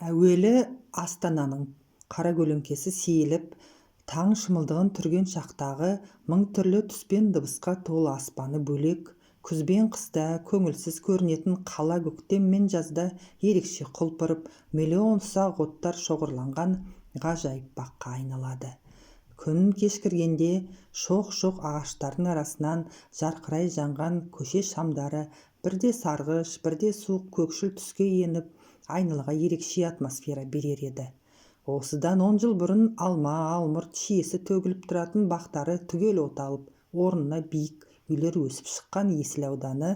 Әуелі астананың қаракөлеңкесі сейіліп, таң шымылдығын түрген шақтағы мың түрлі түс пен дыбысқа толы аспаны бөлек. Күз бен қыста көңілсіз көрінетін қала көктем мен жазда ерекше құлпырып, миллион ұсақ оттар шоғырланған ғажайып баққа айналады. Күн кешкіргенде шоқ-шоқ ағаштардың арасынан жарқырай жанған көше шамдары бірде сарғыш, бірде суық көкшіл түске еніп, айналаға ерекше атмосфера берер еді. Осыдан 10 жыл бұрын алма, алмұрт, шиесі төгіліп тұратын бақтары түгел оталып, орнына биік үйлер өсіп шыққан Есіл ауданы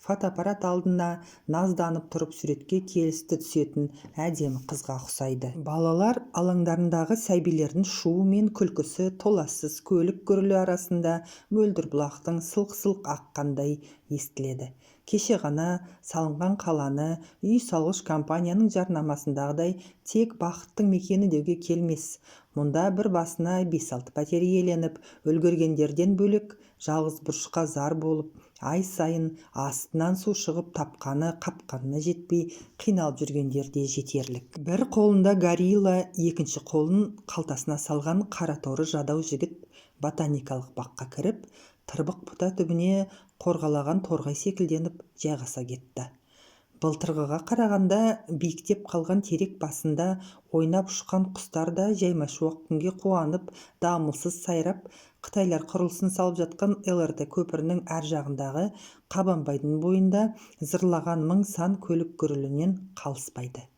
фотоаппарат алдына назданып тұрып суретке келісті түсетін әдемі қызға ұқсайды. Балалар алаңдарындағы сәбилердің шуы мен күлкісі толассыз көлік гүрілі арасында мөлдір бұлақтың сылқ-сылқ аққандай естіледі. Кеше ғана салынған қаланы үй салғыш компанияның жарнамасындағыдай тек бақыттың мекені деуге келмес. Мұнда бір басына бес-алты пәтер иеленіп үлгергендерден бөлек, жалғыз бұрышқа зар болып, ай сайын астынан су шығып, тапқаны қапқанына жетпей қиналып жүргендер де жетерлік. Бір қолында горилла, екінші қолын қалтасына салған қараторы жадау жігіт ботаникалық баққа кіріп, тырбық бұта түбіне қорғалаған торғай секілденіп жайғаса кетті. Былтырғыға қарағанда биіктеп қалған терек басында ойнап ұшқан құстар да жаймашуақ күнге қуанып, дамылсыз сайрап, қытайлар құрылысын салып жатқан ЛРТ көпірінің ар жағындағы Қабанбайдың бойында зырлаған мың сан көлік гүрілінен қалыспайды.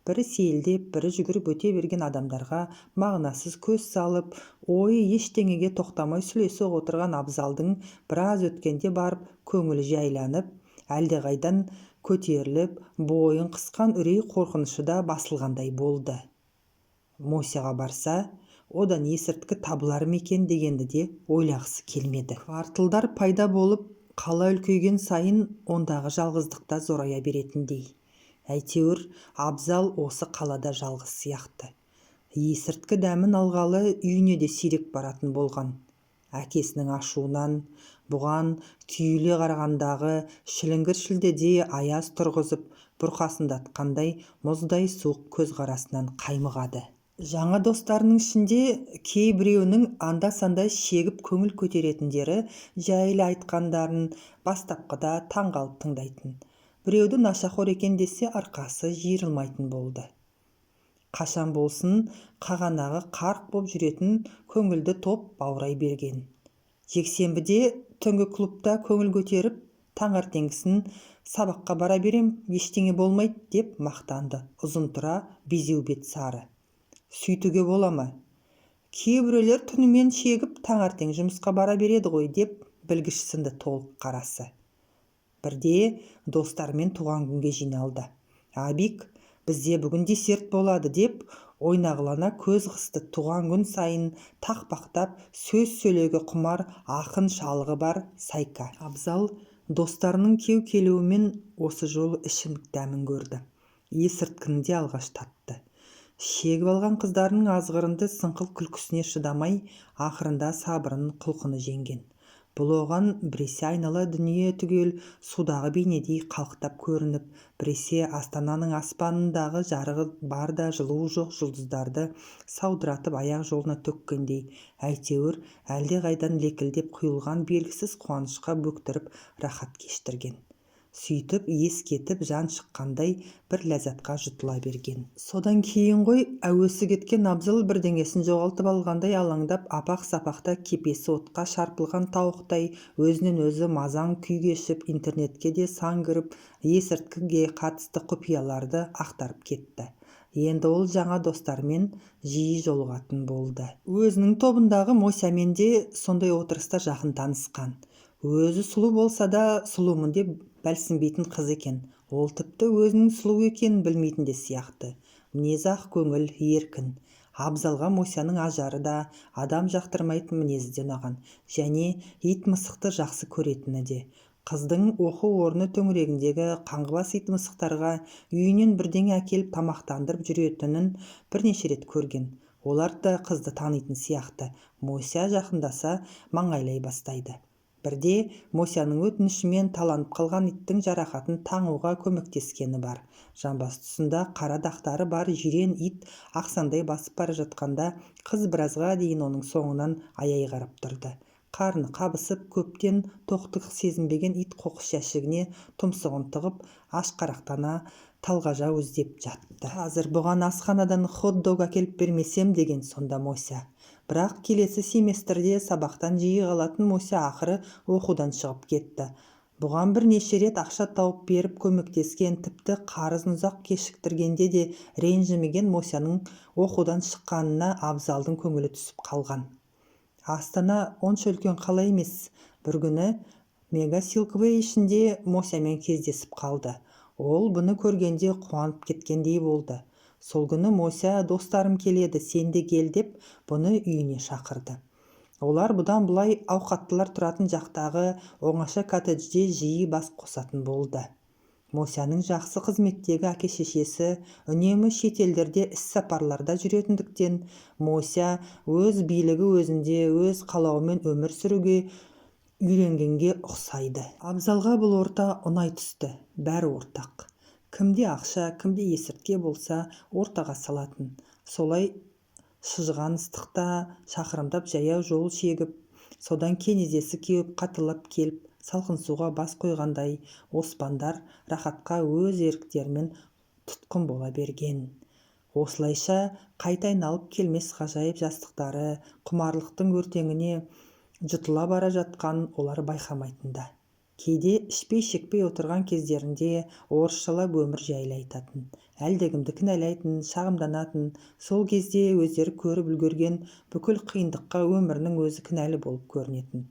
Бірі сейілдеп, бірі жүгіріп өте берген адамдарға мағынасыз көз салып, ойы ештеңеге тоқтамай сүлесоқ отырған Абзалдың біраз өткенде барып көңілі жайланып, әлдеқайдан көтеріліп, бойын қысқан үрей қорқынышы да басылғандай болды. Мосяға барса, одан есірткі табылар ма екен дегенді де ойлағысы келмеді. Кварталдар пайда болып, қала үлкейген сайын ондағы жалғыздық та зорая беретіндей. Әйтеуір, Абзал осы қалада жалғыз сияқты. Есірткі дәмін алғалы үйіне де сирек баратын болған. Әкесінің ашуынан, бұған түйіле қарағандағы шіліңгір шілдеде аяз тұрғызып, бұрқасындатқандай мұздай суық көзқарасынан қаймығады. Жаңа достарының ішінде кейбіреуінің анда-санда шегіп көңіл көтеретіндері жайлы айтқандарын бастапқыда таңғалып тыңдайтын. Біреуді нашақор екен десе, арқасы жиырылмайтын болды. Қашан болсын қағанағы қарқ боп жүретін көңілді топ баурай берген. Жексенбіде түнгі клубта көңіл көтеріп, таңертеңгісін сабаққа бара берем, ештеңе болмайды деп мақтанды ұзынтұра безеу бет сары. Сөйтуге бола ма? Кейбіреулер түнімен шегіп, таңертең жұмысқа бара береді ғой, деп білгіш сынды толық қарасы. Бірде достарымен туған күнге жиналды. «Абик, бізде бүгін десерт болады», – деп ойнағылана көз қысты туған күн сайын тақпақтап сөз сөйлеуге құмар ақын шалығы бар Сайка. Абзал достарының кеу-келуімен осы жолы ішімдік дәмін көрді. Есірткіні де алғаш татты. Шегіп алған қыздарының азғырынды сыңқыл күлкісіне шыдамай, ақырында сабырын құлқыны жеңген. Бұл оған біресе айнала дүние түгел судағы бейнедей қалықтап көрініп, біресе астананың аспанындағы жарығы бар да жылуы жоқ жұлдыздарды саудыратып аяқ жолына төккендей, әйтеуір әлдеқайдан лекілдеп құйылған белгісіз қуанышқа бөктіріп, рахат кештірген. Сөйтіп ес кетіп, жан шыққандай бір ләззатқа жұтыла берген. Содан кейін ғой әуесі кеткен Абзал бірдеңесін жоғалтып алғандай алаңдап, апақ-сапақта кепесі отқа шарпылған тауықтай өзінен өзі мазаң күй кешіп, интернетке де сан кіріп, есірткіге қатысты құпияларды ақтарып кетті. Енді ол жаңа достарымен жиі жолығатын болды. Өзінің тобындағы Мосямен де сондай отырыста жақын танысқан. Өзі сұлу болса да, сұлумын деп бәлсінбейтін қыз екен. Ол тіпті өзінің сұлу екенін білмейтін де сияқты. Мінезі ақкөңіл, еркін. Абзалға Мосяның ажары да, адам жақтырмайтын мінезі де ұнаған. Және ит-мысықты жақсы көретіні де. Қыздың оқу орны төңірегіндегі қаңғыбас ит-мысықтарға үйінен бірдеңе әкеліп тамақтандырып жүретінін бірнеше рет көрген. Олар да қызды танитын сияқты. Мося жақындаса, маңайлай бастайды. Бірде Мосяның өтінішімен таланып қалған иттің жарақатын таңуға көмектескені бар. Жамбас тұсында қара дақтары бар жирен ит ақсаңдай басып бара жатқанда қыз біразға дейін оның соңынан аяй қарап тұрды. Қарны қабысып, көптен тоқтық сезінбеген ит қоқыс жәшігіне тұмсығын тығып, ашқарақтана талғажау іздеп жатты. Қазір бұған асханадан хот-дог әкеліп бермесем деген сонда Мося. Бірақ келесі семестрде сабақтан жиі қалатын Мося ақыры оқудан шығып кетті. Бұған бірнеше рет ақша тауып беріп көмектескен, тіпті қарызын ұзақ кешіктіргенде де ренжімеген Мосяның оқудан шыққанына Абзалдың көңілі түсіп қалған. Астана онша үлкен қала емес. Бір күні Мега Силквей ішінде Мосямен кездесіп қалды. Ол бұны көргенде қуанып кеткендей болды. Сол күні Мося достарым келеді, сен де кел деп бұны үйіне шақырды. Олар бұдан былай ауқаттылар тұратын жақтағы оңаша коттеджде жиі бас қосатын болды. Мосяның жақсы қызметтегі әке-шешесі үнемі шетелдерде іссапарларда жүретіндіктен, Мося өз билігі өзінде, өз қалауымен өмір сүруге үйренгенге ұқсайды. Абзалға бұл орта ұнай түсті. Бәрі ортақ. Кімде ақша, кімде есірткі болса, ортаға салатын. Солай шыжыған ыстықта шақырымдап жаяу жол шегіп, содан кенезесі кеуіп қатылап келіп, салқын суға бас қойғандай оспандар рахатқа өз еріктерімен тұтқын бола берген. Осылайша қайта айналып келмес ғажайып жастықтары құмарлықтың өртеңіне жұтыла бара жатқанын олар байқамайтын да. Кейде ішпей-шекпей отырған кездерінде орысшалап өмір жайлы айтатын. Әлдекімді кінәлайтын, шағымданатын. Сол кезде өздері көріп үлгерген бүкіл қиындыққа өмірінің өзі кінәлі болып көрінетін.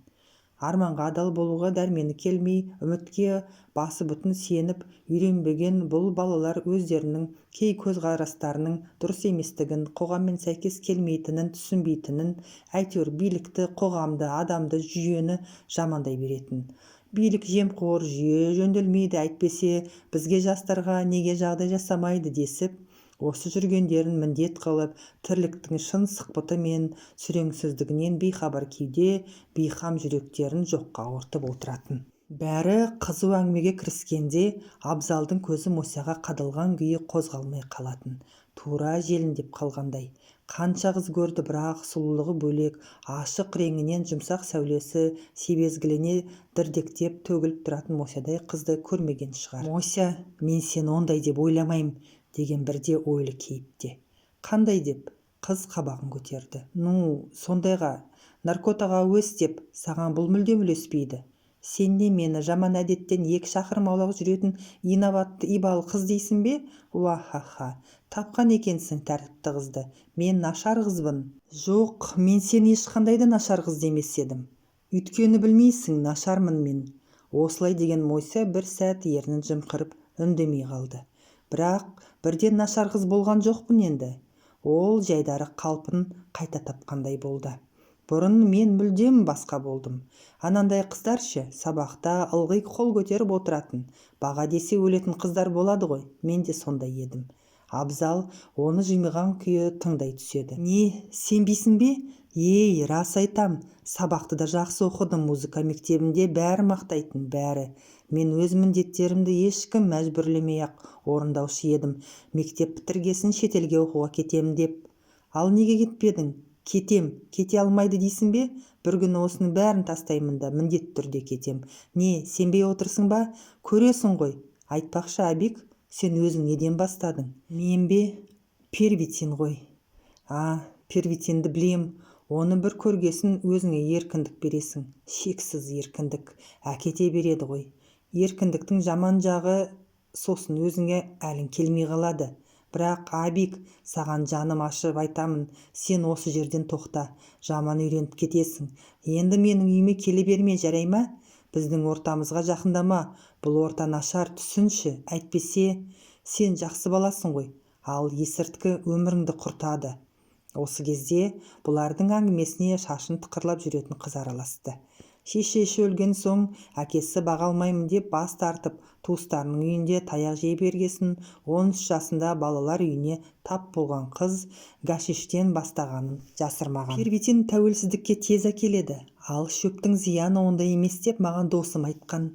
Арманға адал болуға дәрмені келмей, үмітке басы бүтін сеніп үйренбеген бұл балалар өздерінің кей көзқарастарының дұрыс еместігін, қоғаммен сәйкес келмейтінін түсінбейтінін, әйтеуір билікті, қоғамды, адамды, жүйені жамандай беретін. Билік жемқор, жүйе жөнделмейді, әйтпесе бізге жастарға неге жағдай жасамайды десіп, осы жүргендерін міндет қылып, тірліктің шын сықпыты мен сүреңсіздігінен бейхабар күйде бейқам жүректерін жоққа ауыртып отыратын. Бәрі қызу әңгімеге кіріскенде Абзалдың көзі Мосяға қадалған күйі қозғалмай қалатын. Тура желіндеп қалғандай. Қанша қыз көрді, бірақ сұлулығы бөлек, ашық реңінен жұмсақ сәулесі себезгілене дірдектеп төгіліп тұратын Мосядай қызды көрмеген шығар. Мося, мен сені ондай деп ойламаймын, деген бірде ойлы кейіпте. Қандай деп? Қыз қабағын көтерді. Ну, сондайға, наркотаға әуес деп, саған бұл мүлдем үйлеспейді. Сен не мені жаман әдеттен 2 шақырым аулақ жүретін инабатты ибалы қыз дейсің бе? Уа-ха-ха, тапқан екенсің тәртіпті қызды. Мен нашар қызбын. Жоқ, мен сені ешқандай да нашар қыз демес едім. Өйткені білмейсің, нашармын мен. Осылай деген Мося бір сәт ернін жымқырып үндемей қалды. Бірақ бірден нашар қыз болған жоқпын енді. Ол жайдары қалпын қайта тапқандай болды. Бұрын мен мүлдем басқа болдым. Анандай қыздар ше, сабақта ылғи қол көтеріп отыратын, баға десе өлетін қыздар болады ғой, мен де сондай едім. Абзал оны жымиған күйі тыңдай түседі. Не, сенбейсің бе? Ей, рас айтам, сабақты да жақсы оқыдым, музыка мектебінде бәрі мақтайтын, бәрі. Мен өз міндеттерімді ешкім мәжбүрлемей-ақ орындаушы едім. Мектеп бітіргесін шетелге оқуға кетем деп. Ал неге кетпедің? Кетем, кете алмайды дейсің бе? Бір күні осының бәрін тастаймын да, міндетті түрде кетем. Не, сенбей отырсың ба? Көресің ғой. Айтпақшы, Абик, сен өзің неден бастадың? Мен бе? Первитин ғой. А, первитинді білем. Оны бір көргесін өзіңе еркіндік бересің. Шексіз еркіндік. Әкете береді ғой. Еркіндіктің жаман жағы сосын өзіңе әлің келмей қалады. Бірақ, Абик, саған жаным ашып айтамын, сен осы жерден тоқта, жаман үйреніп кетесің. Енді менің үйіме келе берме, жарай ма? Біздің ортамызға жақындама, бұл орта нашар, түсінші, әйтпесе, сен жақсы баласың ғой, ал есірткі өміріңді құртады. Осы кезде бұлардың әңгімесіне шашын тықырлап жүретін қыз араласты. Шешесі өлген соң әкесі баға алмаймын деп бас тартып, туыстарының үйінде таяқ жей бергесін 13 жасында балалар үйіне тап болған қыз гашиштен бастағанын жасырмаған. Первитин тәуелсіздікке тез әкеледі, ал шөптің зияны ондай емес деп маған досым айтқан.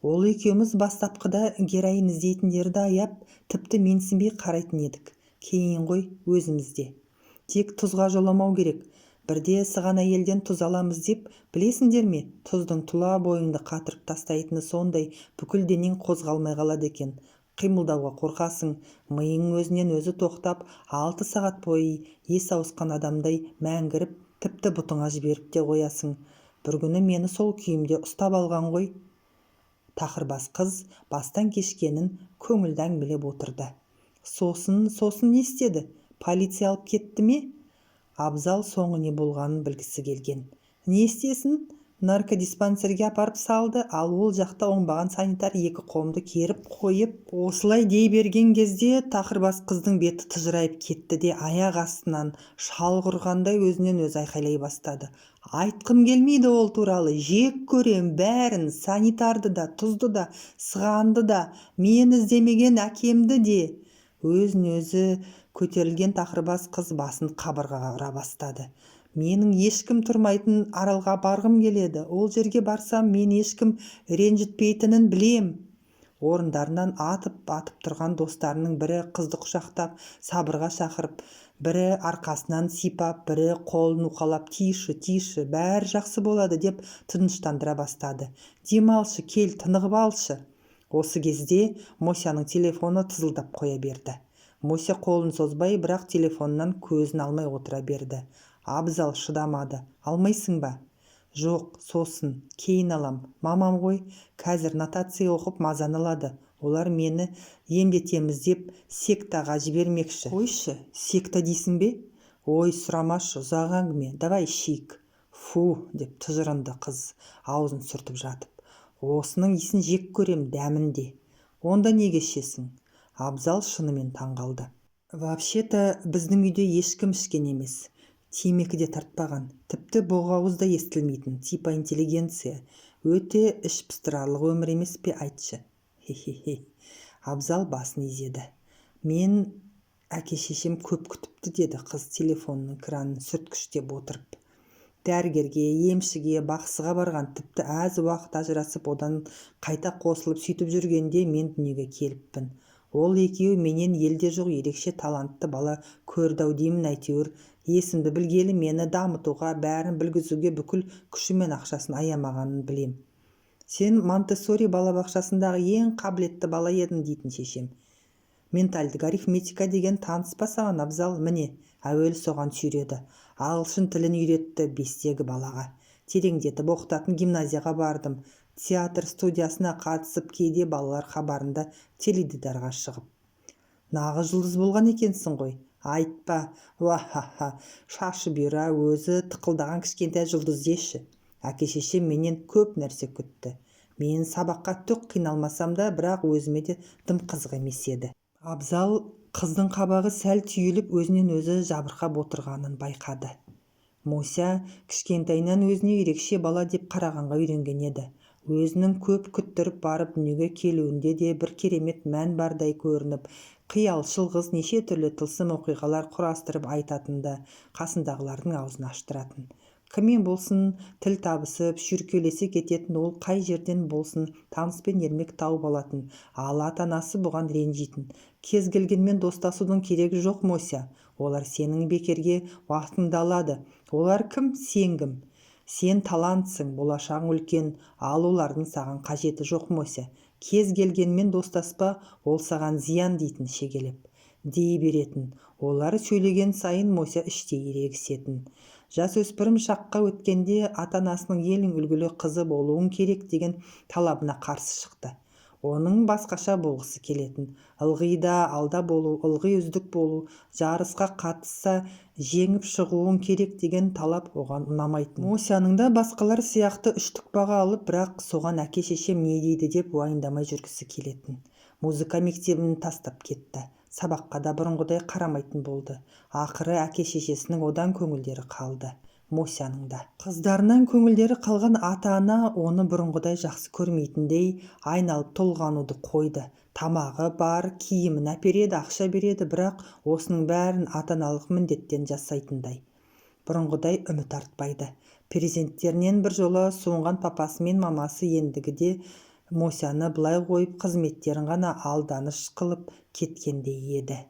Ол екеуміз бастапқыда героин іздейтіндерді аяп, тіпті менсінбей қарайтын едік. Кейін ғой, өзіміз де. Тек тұзға жоламау керек. Бірде сыған әйелден тұз аламыз деп, білесіңдер ме, тұздың тұла бойыңды қатырып тастайтыны сондай, бүкіл денең қозғалмай қалады екен. Қимылдауға қорқасың, миың өзінен өзі тоқтап, 6 сағат бойы ес ауысқан адамдай мәңгіріп, тіпті бұтыңа жіберіп те қоясың. Бір күні мені сол күйімде ұстап алған ғой. Тақырбас қыз бастан кешкенін көңілді әңгімелеп отырды. Сосын не істеді? Полиция алып кетті ме? Абзал соңы не болғанын білгісі келген. Не істесін, наркодиспансерге апарып салды, ал ол жақта оңбаған санитар екі қолымды керіп қойып. Осылай дей берген кезде тақырбас қыздың беті тыжырайып кетті де, аяқ астынан шалқ ұрғандай өзінен өзі айқайлай бастады: «Айтқым келмейді ол туралы! Жек көрем бәрін: санитарды да, тұзды да, сығанды да, мені іздемеген әкемді де!» Өзін-өзі көтерілген тақырбас қыз басын қабырғаға ұра бастады. «Менің ешкім тұрмайтын аралға барғым келеді. Ол жерге барсам, мені ешкім ренжітпейтінін білем». Орындарынан атып-атып тұрған достарының бірі қызды құшақтап, сабырға шақырып, бірі арқасынан сипап, бірі қолын уқалап, «Тише, тише, бәрі жақсы болады», — деп тыныштандыра бастады. «Демалшы, кел, тынығып алшы». Осы кезде Мосяның телефоны тызылдап қоя берді. Мося қолын созбай, бірақ телефоннан көзін алмай отыра берді. Абзал шыдамады: «Алмайсың ба?» «Жоқ, сосын, кейін алам. Мамам ғой, қазір нотация оқып мазаны алады. Олар мені емдетеміз деп сектаға жібермекші». «Қойшы, секта дейсің бе? Ой, сұрамашы, ұзақ әңгіме. Давай ішейік». «Фу», — деп тыжырынды қыз аузын сүртіп жатып. «Осының иісін жек көрем, дәмін де». «Онда неге ішесің?» Абзал шынымен таңғалды. «Вообще-то біздің үйде ешкім ішкен емес, темекі де тартпаған, тіпті боғауыз да естілмейтін, типа интеллигенция. Өте іш пыстырарлық өмір емес пе, айтшы?» «Хе-хе-хе». Абзал басын изеді. «Мен әке-шешем көп күтіпті», — деді қыз телефонның экранын сүрткіштеп отырып. «Дәрігерге, емшіге, бақсыға барған, тіпті әз уақыт ажырасып, одан қайта қосылып, сөйтіп жүргенде мен дүниеге келіппін. Ол екеуі менен елде жоқ ерекше талантты бала көрді-ау деймін. Әйтеуір, есімді білгелі мені дамытуға, бәрін білгізуге бүкіл күші мен ақшасын аямағанын білем. Сен Монтессори балабақшасындағы ең қабілетті бала едің дейтін шешем. Ментальдік арифметика деген таныс па саған, Абзал? Міне, әуелі соған сүйреді. Ағылшын тілін үйретті 5-тегі балаға. Тереңдетіп оқытатын гимназияға бардым. Театр студиясына қатысып, кейде балалар хабарында теледидарға шығып». «Нағыз жұлдыз болған екенсің ғой». «Айтпа, уа-ха-ха! Шашы бұйра, өзі тықылдаған кішкентай жұлдыз деші. Әке-шешем менен көп нәрсе күтті. Мен сабаққа түк қиналмасам да, бірақ өзіме де дым қызық емес еді». Абзал қыздың қабағы сәл түйіліп, өзінен өзі жабырқап отырғанын байқады. Мося кішкентайынан өзіне ерекше бала деп қарағанға үйренген еді. Өзінің көп күттіріп барып дүниеге келуінде де бір керемет мән бардай көрініп, қиялшыл қыз неше түрлі тылсым оқиғалар құрастырып айтатын да, қасындағылардың аузын аштыратын. Кіммен болсын тіл табысып, шүйіркелесе кететін ол қай жерден болсын таныс пен ермек тауып алатын. Ал ата-анасы бұған ренжитін. «Кез келгенмен достасудың керегі жоқ, Мося. Олар сенің бекерге уақытыңды алады. Олар кім, сен кім? Сен талантсың, болашағың үлкен, ал олардың саған қажеті жоқ. Мося, кез келгенмен достаспа, ол саған зиян», — дейтін шегелеп. Дей беретін. Олар сөйлеген сайын Мося іштей ерегісетін. Жасөспірім шаққа өткенде ата-анасының елдің үлгілі қызы болуың керек деген талабына қарсы шықты. Оның басқаша болғысы келетін: ылғи да алда болу, ылғи үздік болу, жарысқа қатысса жеңіп шығуың керек деген талап оған ұнамайтын. Мосяның да басқалар сияқты үштік баға алып, бірақ соған әке-шешем не дейді деп уайымдамай жүргісі келетін. Музыка мектебін тастап кетті. Сабаққа да бұрынғыдай қарамайтын болды. Ақыры әке-шешесінің одан көңілдері қалды. Мосяның да. Қыздарынан көңілдері қалған ата-ана оны бұрынғыдай жақсы көрмейтіндей айналып толғануды қойды. Тамағы бар, киімін әпереді, ақша береді, бірақ осының бәрін ата-аналық міндеттен жасайтындай. Бұрынғыдай үміт артпайды. Перзенттерінен біржола суынған папасы мен мамасы ендігіде Мосяны былай қойып, қызметтерін ғана алданыш қылып кеткендей еді.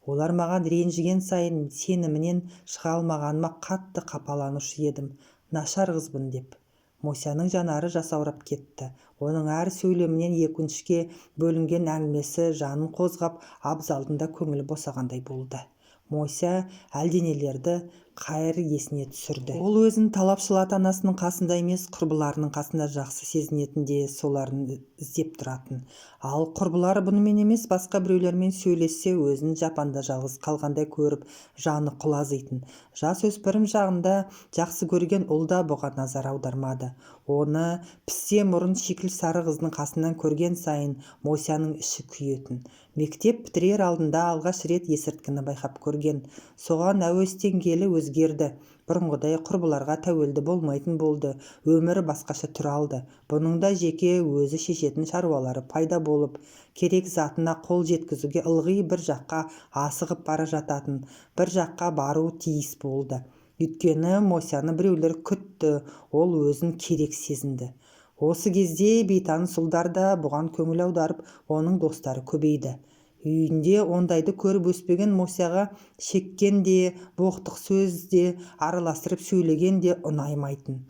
Олар маған ренжіген сайын сенімінен шыға алмағаныма қатты қапаланушы едім. Нашар қызбын деп. Мосяның жанары жасаурап кетті. Оның әр сөйлемінен екіншіге бөлінген әңгімесі жанын қозғап, Абзалдың да көңілі босағандай болды. Мося әлденелерді қайыр есіне түсірді. Ол өзін талапшыл ата-анасының қасында емес, құрбыларының қасында жақсы сезінетін де соларын іздеп тұратын. Ал құрбылары бұнымен емес, басқа біреулермен сөйлессе, өзін жапанда жалғыз қалғандай көріп, жаны құлазитын. Жасөспірім шағында жақсы көрген ұл да бұған назар аудармады. Оны пісте мұрын шикіл сары қыздың қасынан көрген сайын Мосяның іші күйетін. Мектеп бітірер алдында алғаш рет есірткіні байқап көрген. Соған әуестенгелі өзгерді. Бұрынғыдай құрбыларға тәуелді болмайтын болды. Өмірі басқаша түр алды. Бұның да жеке өзі шешетін шаруалары пайда болып, керек затына қол жеткізуге ылғи бір жаққа асығып бара жататын, бір жаққа бару тиіс болды. Өйткені Мосяны біреулер күтті, ол өзін керек сезінді. Осы кезде бейтаныс ұлдар да бұған көңіл аударып, оның достары көбейді. Үйінде ондайды көріп өспеген Мосяға шеккен де, боқтық сөз де, араластырып сөйлеген де ұнаймайтын.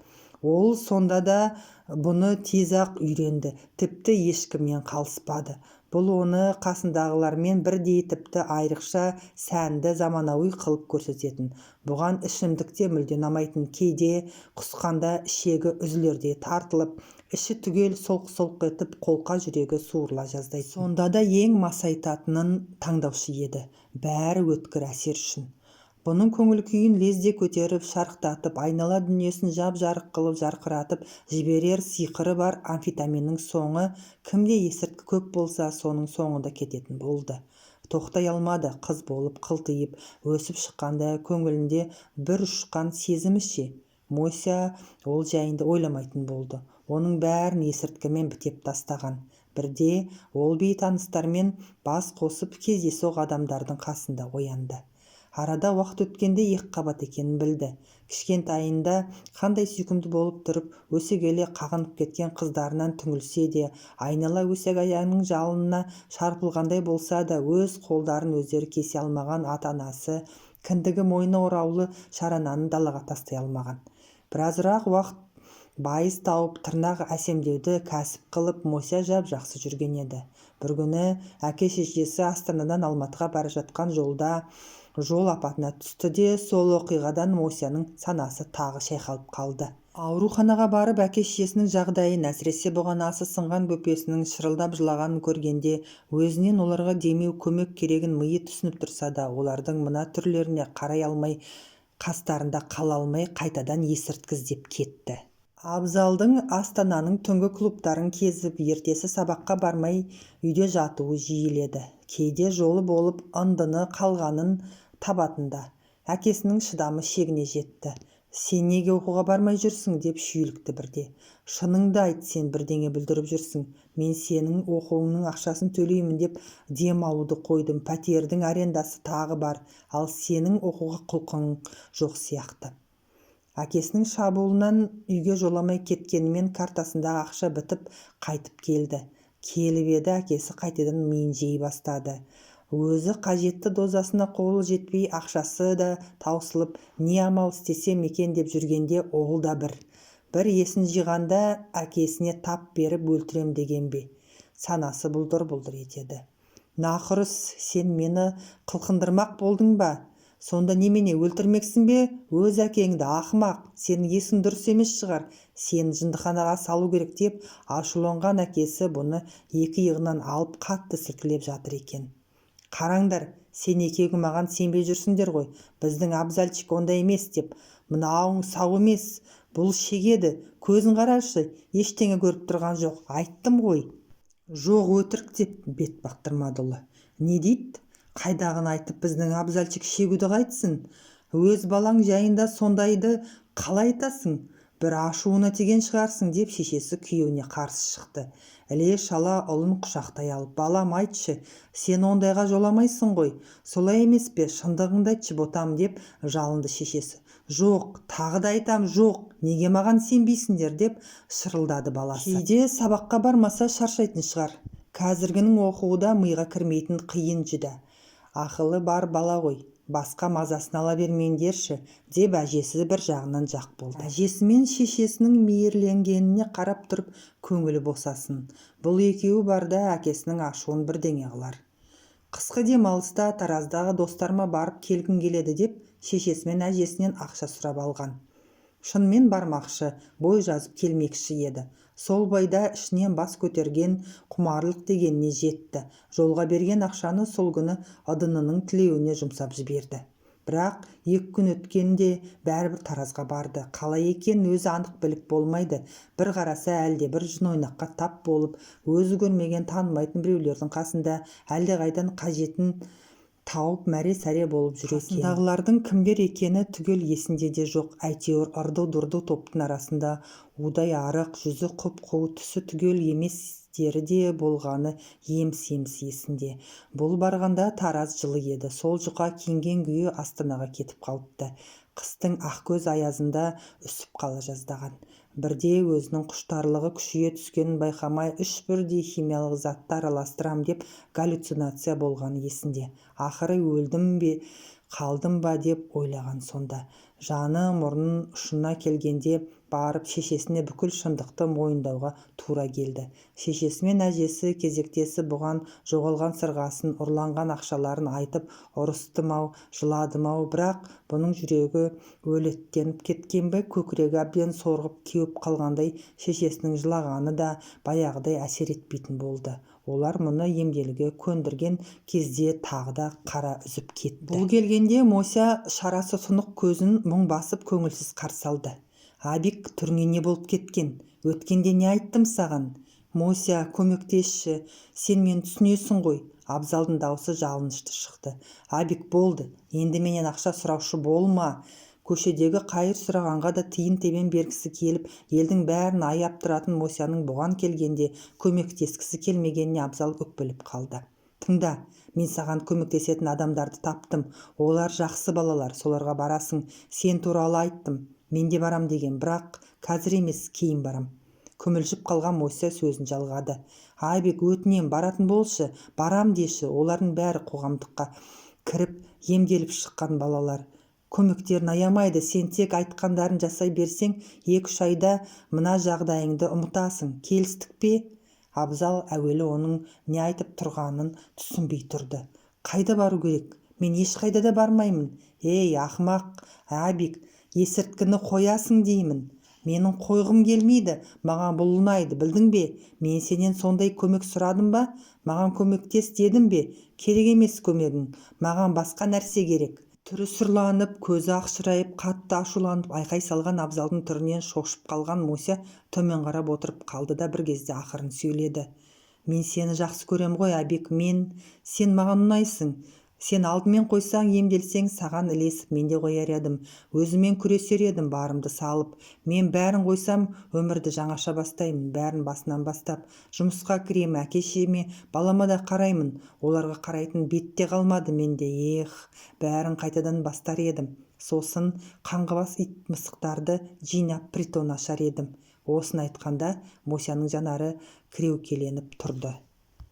Ол сонда да бұны тез-ақ үйренді, тіпті ешкімнен қалыспады. Бұл оны қасындағылармен бірдей, тіпті айрықша сәнді, заманауи қылып көрсететін. Бұған ішімдік те мүлде ұнамайтын. Кейде құсқанда ішегі үзілердей тартылып, іші түгел солқ-солқ етіп, қолқа жүрегі суырыла жаздайтын. Сонда да ең масайтатынын таңдаушы еді. Бәрі өткір әсер үшін. Бұның көңіл күйін лезде көтеріп, шарықтатып, айнала дүниесін жап-жарық қылып жарқыратып жіберер сиқыры бар амфетаминнің соңы кімде есірткі көп болса, соның соңында кететін болды. Тоқтай алмады, қыз болып қылтиып өсіп шыққанда көңілінде бір ұшқан сезімі ше. Мося ол жайында ойламайтын болды. Оның бәрін есірткімен бітеп тастаған. Бірде ол бейтаныстармен бас қосып кездейсоқ адамдардың қасында оянды. Арада уақыт өткенде екіқабат екенін білді. Кішкентайында қандай сүйкімді болып тұрып, өсе келе қағынып кеткен қыздарынан түңілсе де, айнала өсек аяңның жалынына шарпылғандай болса да, өз қолдарын өздері кесе алмаған ата-анасы кіндігі мойны ораулы шарананы далаға тастай алмаған. Біразырақ уақыт байыз тауып, тырнақ әсемдеуді кәсіп қылып, Мося жап-жақсы жүрген еді. Бір күні әке-шешесі Астанадан Алматыға бара жатқан жолда жол апатына түсті де, сол оқиғадан Мосяның санасы тағы шайқалып қалды. Ауруханаға барып әке-шешесінің жағдайын, әсіресе бұғанасы сынған бөпесінің шырылдап жылағанын көргенде, өзінен оларға демеу көмек керегін миы түсініп тұрса да, олардың мына түрлеріне қарай алмай, қастарында қала алмай, қайтадан есірткі іздеп кетті. Абзалдың Астананың түнгі клубтарын кезіп, ертесі сабаққа бармай үйде жатуы жиіледі. Кейде жолы болып ындыны қалғанын табатында. Әкесінің шыдамы шегіне жетті. Сен неге оқуға бармай жүрсің, деп шүйлікті бірде. Шыныңды айт, сен бірдеңе бүлдіріп жүрсің. Мен сенің оқуыңның ақшасын төлеймін деп дем алуды қойдым. Пәтердің арендасы тағы бар, ал сенің оқуға құлқың жоқ сияқты. Әкесінің шабуылынан үйге жоламай кеткенімен картасындағы ақша бітіп қайтып келді. Келіп еді, әкесі қайтадан миын жей бастады. Өзі қажетті дозасына қолы жетпей, ақшасы да таусылып, не амал істесем екен деп жүргенде ол да бір. Бір есін жиғанда әкесіне тап беріп өлтірем деген бе? Санасы бұлдыр-бұлдыр етеді. Нақұрыс, сен мені қылқындырмақ болдың ба? Сонда немене өлтірмексің бе? Өз әкеңді, ақымақ, сенің есің дұрыс емес шығар, сені жындыханаға салу керек деп ашуланған әкесі бұны екі иығынан алып қатты сілкілеп жатыр екен. Қараңдар, сен екеуің маған сенбей жүрсіңдер ғой, біздің Абзальчик ондай емес деп. Мынауың сау емес, бұл шегеді, көзін қарашы, ештеңе көріп тұрған жоқ, айттым ғой. Жоқ, өтірік деп бет бақтырмады ұлы. Не дейді? Қайдағыны айтып біздің Абзальчик шегуді қайтсін? Өз балаң жайында сондайды қалай айтасың? Бір ашуына тиген шығарсың, деп шешесі күйеуіне қарсы шықты. Іле-шала ұлын құшақтай алып, балам, айтшы, сен ондайға жоламайсың ғой, солай емес пе? Шындығыңды айтшы, ботам, деп жалынды шешесі. Жоқ, тағы да айтам, жоқ, неге маған сенбейсіңдер, деп шырылдады баласы. Кейде сабаққа бармаса шаршайтын шығар. Қазіргінің оқуы да миға кірмейтін қиын жүдә. Ақылы бар бала ғой, басқа мазасын ала бермеңдерші, деп әжесі бір жағынан жақ болды. Әжесі мен шешесінің мейірленгеніне қарап тұрып көңілі босасын. Бұл екеуі барда әкесінің ашуын бірдеңе қылар. Қысқы демалыста Тараздағы достарыма барып келгім келеді деп шешесі мен әжесінен ақша сұрап алған. Шынымен бармақшы, бой жазып келмекші еді. Сол бойда ішінен бас көтерген құмарлық дегеніне жетті. Жолға берген ақшаны сол күні ыдынының тілеуіне жұмсап жіберді. Бірақ 2 күн өткенде бәрібір Таразға барды. Қалай екенін өзі анық біліп болмайды. Бір қараса, әлдебір жын ойнаққа тап болып, өзі көрмеген, танымайтын біреулердің қасында әлдеқайдан қажетін тауып, мәре-сәре болып жүр екен. Қасындағылардың кімдер екені түгел есінде де жоқ. Әйтеуір ырду-дырду топтың арасында удай арық, жүзі құп-қу, түсі түгел еместері де болғаны еміс-еміс есінде. Бұл барғанда Тараз жылы еді. Сол жұқа киінген күйі Астанаға кетіп қалыпты. Қыстың ақкөз аязында үсіп қала жаздаған. Бірде өзінің құштарлығы күшейе түскенін байқамай, үш бірдей химиялық затты араластырам деп галлюцинация болғаны есінде. Ақыры өлдім бе, қалдым ба деп ойлаған сонда. Жаны мұрын ұшына келгенде барып шешесіне бүкіл шындықты мойындауға тура келді. Шешесі мен әжесі кезектесіп бұған жоғалған сырғасын, ұрланған ақшаларын айтып ұрыстым-ау, жыладым-ау, бірақ бұның жүрегі өлеттеніп кеткен бе, көкірегі әбден сорғып кеуіп қалғандай шешесінің жылағаны да баяғыдай әсер етпейтін болды. Олар мұны емделуге көндірген кезде тағы да қара үзіп кетті. Бұл келгенде Мося шарасы тұнық көзін мұң басып, көңілсіз қарсы алды. Абик, түріңе не болып кеткен? Өткенде не айттым саған? Мося, көмектесші, сен мені түсінесің ғой. Абзалдың даусы жалынышты шықты. Абик, болды, енді менен ақша сұраушы болма. Көшедегі қайыр сұрағанға да тиын-тебен бергісі келіп, елдің бәрін аяп тұратын Мосяның бұған келгенде көмектескісі келмегеніне Абзал өкпелеп қалды. Тыңда, мен саған көмектесетін адамдарды таптым. Олар жақсы балалар, соларға барасың. Сен туралы айттым. Мен де барам деген, бірақ қазір емес, кейін барам. Күмілжіп қалған Мося сөзін жалғады. Айбек, өтінем, баратын болшы, барам деші. Олардың бәрі қоғамдыққа кіріп, емделіп шыққан балалар. Көмектерін аямайды. Сен тек айтқандарын жасай берсең, 2-3 айда мына жағдайыңды ұмытасың. Келістік пе? Абзал әуелі оның не айтып тұрғанын түсінбей тұрды. Қайда бару керек? Мен ешқайда да бармаймын. Ей, ақымақ, Абик, есірткіні қоясың деймін. Менің қойғым келмейді, маған бұл ұнайды, білдің бе? Мен сенен сондай көмек сұрадым ба? Маған көмектес дедім бе? Керек емес көмегің, маған басқа нәрсе керек. Түрі сұрланып, көзі ақшырайып, қатты ашуланып айқай салған Абзалдың түрінен шошып қалған Мося төмен қарап отырып қалды да, бір кезде ақырын сөйледі. Мен сені жақсы көрем ғой, Абик, мен, сен маған ұнайсың. Сен алдымен қойсаң, емделсең, саған ілесіп мен де қояр едім. Өзіммен күресер едім барымды салып. Мен бәрін қойсам, өмірді жаңаша бастаймын, бәрін басынан бастап. Жұмысқа кірем, әке-шешеме, балама да қараймын. Оларға қарайтын бет те қалмады менде. Эх, бәрін қайтадан бастар едім. Сосын қаңғыбас ит-мысықтарды жинап притон ашар едім. Осыны айтқанда Мосяның жанары кіреукеленіп тұрды.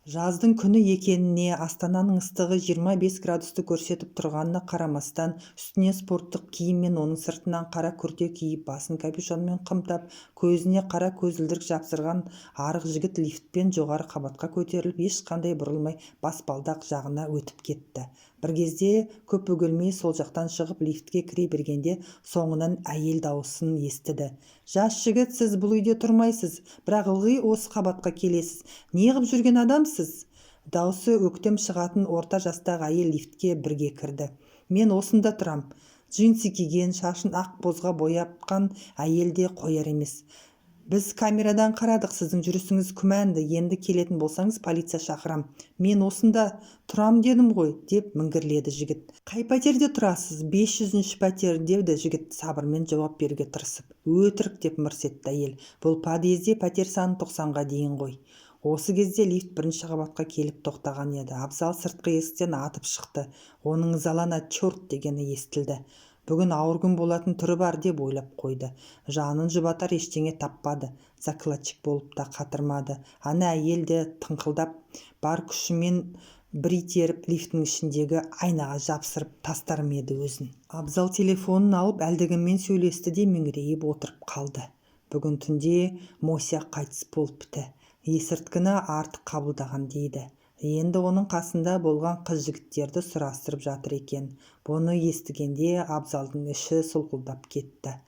Жаздың күні екеніне, Астананың ыстығы 25 градусты көрсетіп тұрғанына қарамастан, үстіне спорттық киім мен оның сыртынан қара күрте киіп, басын капюшонмен қымтап, көзіне қара көзілдірік жапсырған арық жігіт лифтпен жоғары қабатқа көтеріліп, ешқандай бұрылмай баспалдақ жағына өтіп кетті. Бір кезде көп бөгелмей сол жақтан шығып, лифтке кіре бергенде соңынан әйел дауысын естіді. Жас жігіт, сіз бұл үйде тұрмайсыз, бірақ ылғи осы қабатқа келесіз. Неғып жүрген адамсыз? Даусы өктем шығатын орта жастағы әйел лифтке бірге кірді. Мен осында тұрам. Джинсы киген, шашын ақ бозға боятқан әйел де қояр емес. Біз камерадан қарадық, сіздің жүрісіңіз күмәнді. Енді келетін болсаңыз, полиция шақырам. Мен осында тұрам дедім ғой, деп міңгірледі жігіт. Қай пәтерде тұрасыз? 500-пәтер, деді жігіт сабырмен жауап беруге тырысып. Өтірік, деп мырс етті әйел. Бұл подъезде пәтер саны 90-ға дейін ғой. Осы кезде лифт бірінші қабатқа келіп тоқтаған еді. Абзал сыртқы есіктен атып шықты. Оның ызалана «Черт» дегені естілді. Бүгін ауыр күн болатын түрі бар деп ойлап қойды. Жанын жұбатар ештеңе таппады. Закладчик болып та қатырмады. Ана әйел де тыңқылдап, бар күшімен бір итеріп, лифтің ішіндегі айнаға жапсырып тастар ма еді өзін. Абзал телефонын алып, әлдекіммен сөйлесті де меңірейіп отырып қалды. Бүгін түнде Мося қайтыс болыпты. Есірткіні артық қабылдаған дейді. Енді оның қасында болған қыз-жігіттерді сұрастырып жатыр екен. Бұны естігенде Абзалдың іші солқылдап кетті.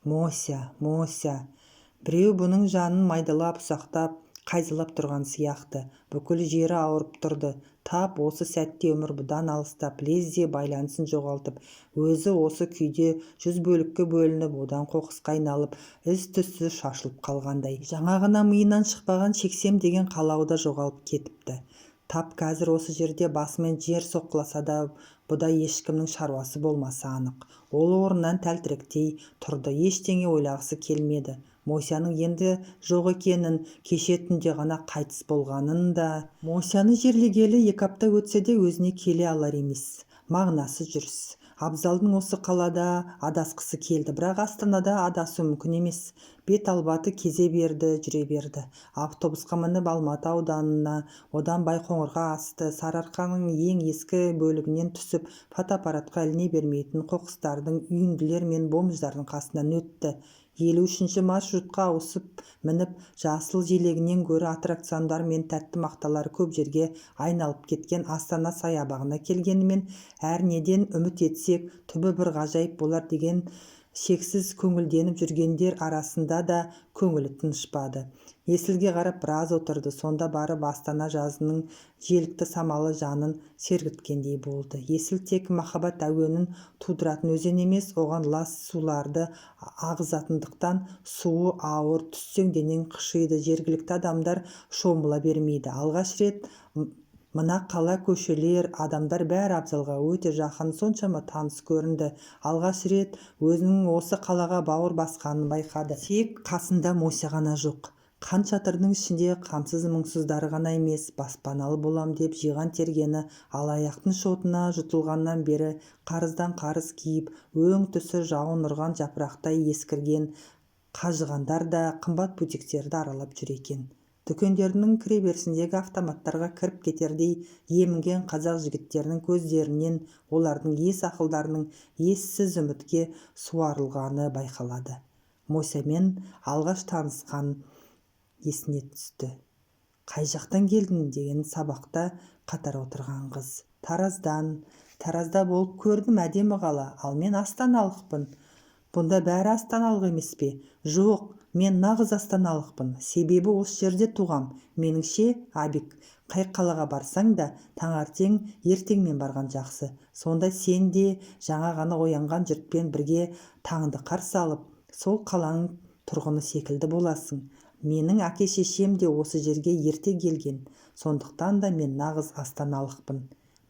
Мося, Мося. Біреу бұның жанын майдалап, ұсақтап, қайзалап тұрған сияқты. Бүкіл жері ауырып тұрды. Тап осы сәтте өмір бұдан алыстап, лезде байланысын жоғалтып, өзі осы күйде 100 бөлікке бөлініп, одан қоқысқа айналып, із-түзсіз шашылып қалғандай. Жаңа ғана миынан шықпаған шексем деген қалауы да жоғалып кетіпті. Тап қазір осы жерде басымен жер соққыласа да, бұда ешкімнің шаруасы болмасы анық. Ол орнынан тәлтіректей тұрды. Ештеңе ойлағысы келмеді. Мосяның енді жоқ екенін, кеше түнде ғана қайтыс болғанын да. Мосяны жерлегелі 2 апта өтсе де өзіне келе алар емес. Мағынасыз жүріс. Абзалдың осы қалада адасқысы келді, бірақ Астанада адасу мүмкін емес. Бет албаты кезе берді, жүре берді. Автобусқа мініп Алматы ауданына, одан Байқоңырға асты. Сарыарқаның ең ескі бөлігінен түсіп, фотоаппаратқа іліне бермейтін қоқыстардың, үйінділер мен бомждардың қасынан өтті. 53-ші маршрутқа ауысып мініп, жасыл желегінен гөрі аттракциондар мен тәтті мақталары көп жерге айналып кеткен Астана саябағына келгенімен, әрнеден үміт етсек, түбі бір ғажайып болар деген шексіз көңілденіп жүргендер арасында да көңілі тыншпады. Есілге қарап біраз отырды. Сонда барып Астана жазының желікті самалы жанын сергіткендей болды. Есіл тек махаббат әуенін тудыратын өзен емес, оған лас суларды ағызатындықтан суы ауыр, түссең денең қышиды, жергілікті адамдар шомыла бермейді. Алғаш рет мына қала, көшелер, адамдар бәрі Абзалға өте жақын, соншама таныс көрінді. Алғаш рет өзінің осы қалаға бауыр басқанын байқады. Тек қасында Мося ғана жоқ. Қан шатырдың ішінде қамсыз мұңсыздары ғана емес, баспаналы болам деп жиған тергені алаяқтың шотына жұтылғаннан бері қарыздан қарыз киіп, өң түсі жауын ұрған жапырақтай ескірген қажығандар да қымбат бутиктерді аралап жүр екен. Дүкендердің кіреберісіндегі автоматтарға кіріп кетердей емінген қазақ жігіттерінің көздерінен олардың ес ақылдарының ессіз үмітке суарылғаны байқалады. Мосямен алғаш танысқан есіне түсті. Қай жақтан келдің деген сабақта қатар отырған қыз. Тараздан. Таразда болып көрдім, әдемі қала, ал мен астаналықпын. Бұнда бәрі астаналық емес пе? Жоқ, мен нағыз астаналықпын. Себебі осы жерде туғам. Меніңше, Абик, қай қалаға барсаң да таңертең ертеңмен барған жақсы. Сонда сен де жаңа ғана оянған жұртпен бірге таңды қарсы алып, сол қаланың тұрғыны секілді боласың. Менің әке-шешем де осы жерге ерте келген. Сондықтан да мен нағыз астаналықпын.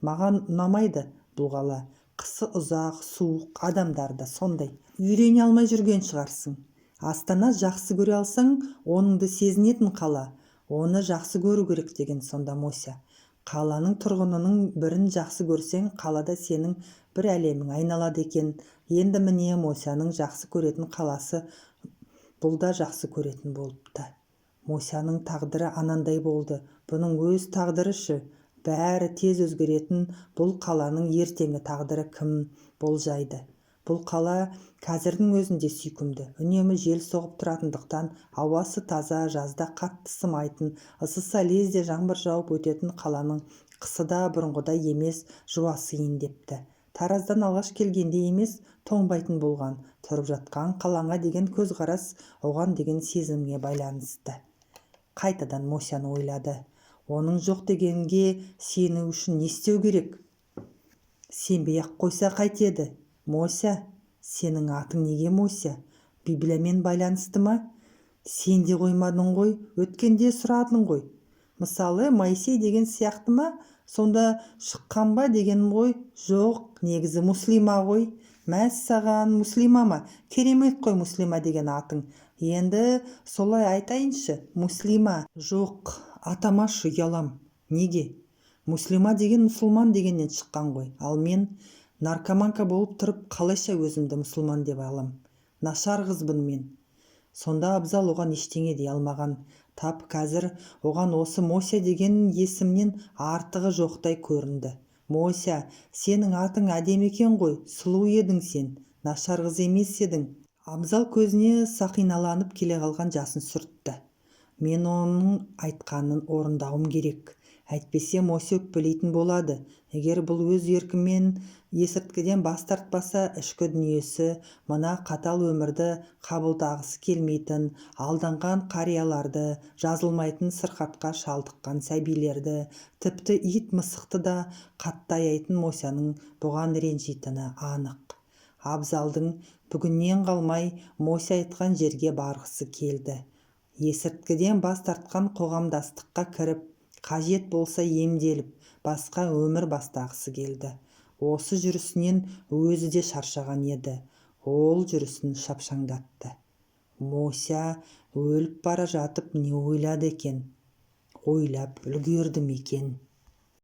Маған ұнамайды бұл қала. Қысы ұзақ, суық, адамдар да сондай. Үйрене алмай жүрген шығарсың. Астана жақсы көре алсаң, оныңды сезінетін қала. Оны жақсы көру керек деген сонда Мося. Қаланың тұрғынының бірін жақсы көрсең, қалада сенің бір әлемің айналады екен. Енді міне Мосяның жақсы көретін қаласы бұл да жақсы көретін болыпты. Мосяның тағдыры анандай болды. Бұның өз тағдыры шы? Бәрі тез өзгеретін бұл қаланың ертеңгі тағдыры кім болжайды? Бұл қала қазірдің өзінде сүйкімді. Үнемі жел соғып тұратындықтан ауасы таза, жазда қатты ысымайтын, ысыса лезде жаңбыр жауып өтетін қаланың қысы да бұрынғыдай емес, жуасиын депті. Тараздан алғаш келгенде емес, тоңбайтын болған. Тұрып жатқан қалаңа деген көзқарас оған деген сезімге байланысты. Қайтадан Мосяны ойлады. Оның жоқ дегенге сену үшін не істеу керек? Сенбей-ақ қойса қайтеді? Мося, сенің атың неге Мося? Библиямен байланысты ма? Сен де қоймадың ғой, өткенде сұрадың ғой. Мысалы, Моисей деген сияқты ма, сонда шыққан ба дегенім ғой. Жоқ, негізі Муслима ғой. Мәссаған, Муслима ма? Керемет қой Муслима деген атың. Енді солай айтайыншы, Муслима. Жоқ, атамашы, ұялам. Неге? Муслима деген мұсылман дегеннен шыққан ғой. Ал мен наркоманка болып тұрып, қалайша өзімді мұсылман деп алам? Нашар қызбын мен. Сонда Абзал оған ештеңе дей алмаған. Тап қазір оған осы Мося деген есімнен артығы жоқтай көрінді. Мося, сенің атың әдемі екен ғой, сұлу едің сен, нашар қыз емес едің. Абзал көзіне сақиналанып келе қалған жасын сүртті. Мен оның айтқанын орындауым керек. Әйтпесе Мося өкпелейтін болады. Егер бұл өз еркімен есірткіден бас тартпаса, ішкі дүниесі мына қатал өмірді қабылдағысы келмейтін, алданған қарияларды, жазылмайтын сырқатқа шалдыққан сәбилерді, тіпті ит-мысықты да қатты аяйтын Мосяның бұған ренжитіні анық. Абзалдың бүгіннен қалмай Мося айтқан жерге барғысы келді. Есірткіден бас тартқан қоғамдастыққа кіріп, қажет болса емделіп, басқа өмір бастағысы келді. Осы жүрісінен өзі де шаршаған еді. Ол жүрісін шапшаңдатты. Мося өліп бара жатып не ойлады екен? Ойлап үлгерді ме екен?